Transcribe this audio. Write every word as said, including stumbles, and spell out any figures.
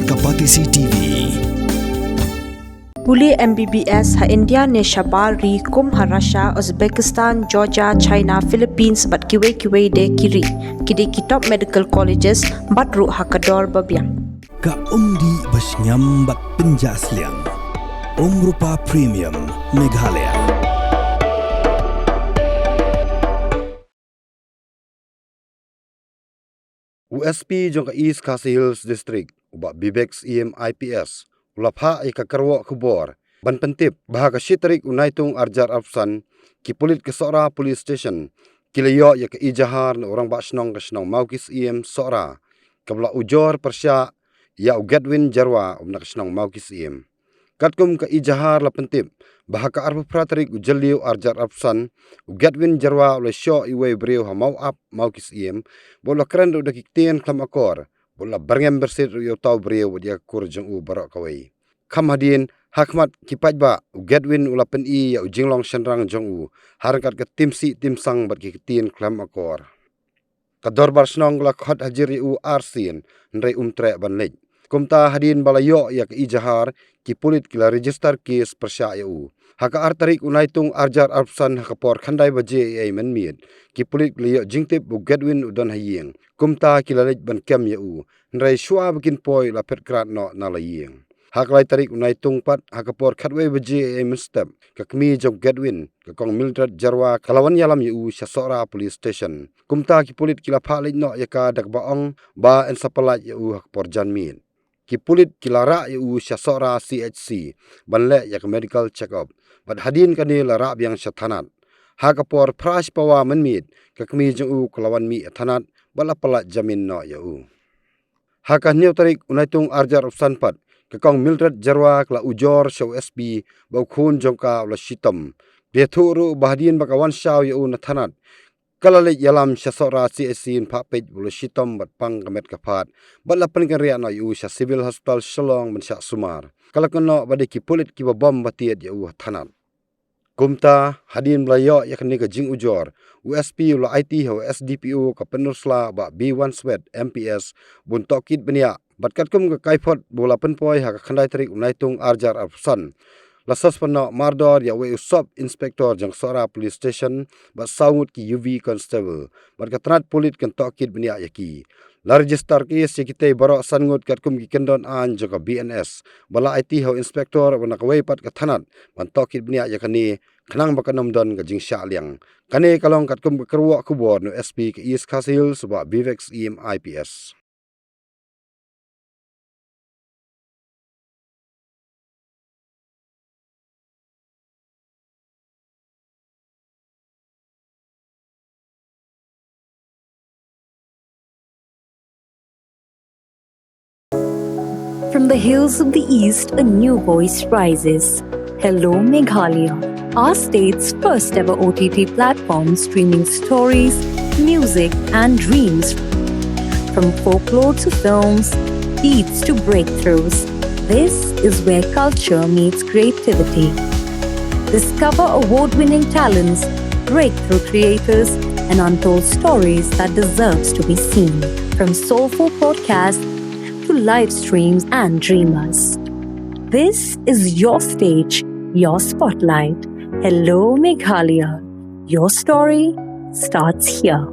Kapatisi T V. Pule M B B S ha India ne shabar ri kum ha Russia, Uzbekistan, Georgia, China, Philippines bad kiwei kiwei de ki ri. Ki dei ki top medical colleges bad ruh ha ka dor ba biang. Ka umdih ba shngiam bad pynjah sliang. Umrupa Premium Meghalaya. U S P jong ka East Khasi Hills District, u Bah Bibek Syiem I P S, u la phah ïa ka kyrwoh khubor ban pyntip ba ha ka shi tarik u Naitung arhajar arphew san, ki pulit ka Sohra Police Station ki la ïoh ïa ka ejahar na u rangbah shnong ka shnong Mawkisyiem Sohra, kaba la ujor pyrshah ïa u Gedwin Jyrwa, u na ka shnong Mawkisyiem. Katkum ka ejahar la pyntip ba ha ka arphew phra tarik u Jylliew arhajar arphew san, u Gedwin Jyrwa u la shoh ïa uwei u briew ha Mawap, Mawkisyiem, bad u la kren ruh da ki ktien khlem akor, bad u la byrngem byrsit ruh ïa uta u briew bad ïa ka kur jong u baroh kawei. Kham hadien, ha khmat ki paidbah, u Gedwin u la pyni ïa u jinglong shynrang jong u ha ryngkat ka tim sih tim sang bad ki ktien khlem akor. Ka dorbar shnong ka la khot hajir ïa u arsien, hynrei um treh ban leit. Kumta hadien ba la ïoh ïa ka ejahar, ki pulit ki la register case pyrshah ïa u. Ha ka ar tarik u Naitung arhajar arphew san, ha ka por khyndai baje eiei mynmiet, ki pulit ki la ïoh jingtip ba u Gedwin u don ha ïing. Kumta ki la leit ban kem ïa u, hynrei shuwa ba kin poi u la phet krad noh na la ïing. Ha ka lai tarik u Naitung pat, ha ka por khatwei baje eiei mynstep, ka kmie jong u Gedwin, ka kong Mildred Jyrwa, ka la wan ïalam ïa u sha Sohra Police Station. Kumta ki pulit ki la phah leit noh ïa ka da kaba ong ba yn sa pyllait ïa u ha ka por janmiet. Ki pulit ki la rah ïa u sha Sohra C H C ban leh ïa ka medical check-up, bad hadien kane la rah biang sha thanat. Ha ka por phra shipawa mynmiet, ka kmie jong u ka la wan mih ha thanat bad la pyllait jamin noh ïa u. Ha ka hynñiew tarik u Naitung arhajar arphew san pat, ka kong Mildred Jyrwa ka la ujor sha u S P ba u khun jong ka u la shitom. Ba ïathuh ruh ba hadien ba ka wan shaw ïa u na thanat, ka la leit ïalam sha Sohra C H C, yn phah peit ba u la shitom bad pang ka met ka phad, bad la pynkynriah noh ïa u sha Civil Hospital Shillong ban shah sumar. Ka la kynnoh ba dei ki pulit kiba bom ba tied ïa u ha thanat. Kumta, hadien ba la ïoh ïa kane ka jingujor, u S P u la aiti ha u S D P O ka Pynursla, Bah B Wanswet M P S, ban tohkit bniah. Bad katkum ka kaiphod ba u la pynpoi ha ka khyndai tarik u Naitung arhajar arphew san, la suspend noh mardor ïa uwei u sub inspector jong Sohra Police Station bad saw ngut ki U V constable. Bad ka tnat pulit kan tohkit bniah ïa ki. La register case ïa kitei baroh san ngut katkum ki kyndon aiñ jong ka B N S. Ba la aiti ha u inspector bad na kawei pat ka tnat ban tohkit bniah ïa kane, khnang ba kan ym don ka jingshah liang. Kane ka long katkum ka kyrwoh khubor na u S P ka East Khasi Hills, Bah Bibek Syiem I P S. From the hills of the East, a new voice rises. Hello Meghalaya, our state's first ever O T T platform streaming stories, music, and dreams. From folklore to films, beats to breakthroughs, this is where culture meets creativity. Discover award winning talents, breakthrough creators, and untold stories that deserves to be seen. From soulful podcasts to live streams and dreamers. This is your stage, your spotlight. Hello Meghalaya. Your story starts here.